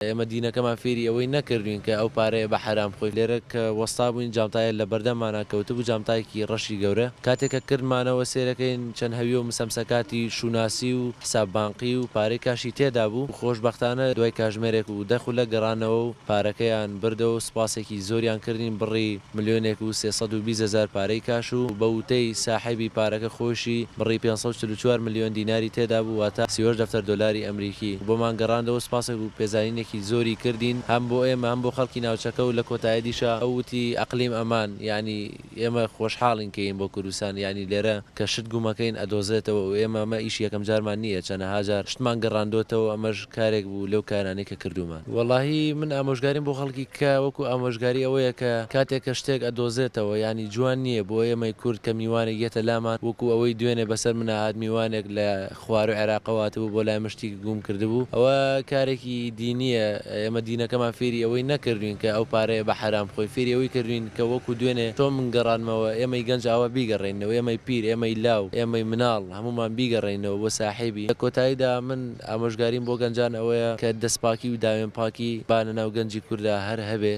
ئێمە دینەکەمان فێری ئەوەی نەکردوین کە ئەو پارەیە بە حەرام بخۆین. لێرە کە وەستا بووین جامتایە لە بەردەممانا کەوتبوو، جامتایەکی ڕەشی گەورە. کاتێک کە کردمانەوە سەیرەکەین چەند هەویە و مسەمسەکاتی شوناسی و حساب بانقی و پارەی کاشی تێدا بوو. خۆشبەختانە دوای کاژمێرێک و 10 خولەک گەڕانەوە و پارەکەیان بردەوە و سوپاسێکی زۆریان کردین، بڕی ملیۆنێک و 320 هەزار پارەی کاش و بە وتەی ساحێبی پارەکە خۆیشی بڕی 544 ملیۆن دیناری تێدا بوو، واتە 38 دەفتەر دۆلاری ئەمریکی بۆمان گەڕاندەوە. سوپاسێک و پێزانینێکی زۆری کردین هەم بۆ ئێمە هەم بۆ خەڵکی ناوچەکە و لە کۆتاییدیشا ئەو وتی ئەقلیم ئەمان، یانی ئێمە خۆشحاڵین کە یین بۆ کوردستان، یانی لێرە کە شت گومەکەین ئەدۆزێتەوە و ئێمە ئەمە ئیشی یەکەم جارمان نییە، چەنەها جار شتمان گەڕاندۆتەوە، ئەمەش کارێک بوو لەو کارانەی کە کردوومان. وەڵاهی من ئامۆژگاریم بۆ خەڵکی کە وەکو ئامۆژگاری ئەوەیە کە کاتێک کە شتێک ئەدۆزێتەوە یانی جوان نییە بۆ ئێمەی کورد کە میوانێک یەتە لامان وەکو ئەوەی دوێنێ بەسەر منا هات میوانێک لە خواروو عێراقەوە هاتبوو بۆ لای من شتیکی گوم کردبوو ئەوە کارێکی دینییە ئێمە دینەکەمان فێری ئەوەی نەکردوین کە ئەو پارەیە بە حەرام بخۆین فێری ئەوەی کردوین کە وەکو دوێنێ چۆن من گەڕانمەوە ئێمەی گەنج ئاوا بیگەڕێنینەوە ئێمەی پیر ئێمەی لاو ئێمەی مناڵ هەموومان بیگەڕێنینەوە بۆ ساحێبی. لە کۆتاییدا من ئامۆژگاریم بۆ گەنجان ئەوەیە کە دەستپاکی و داوێن پاکی با لە ناو گەنجی کوردا هەر هەبێ.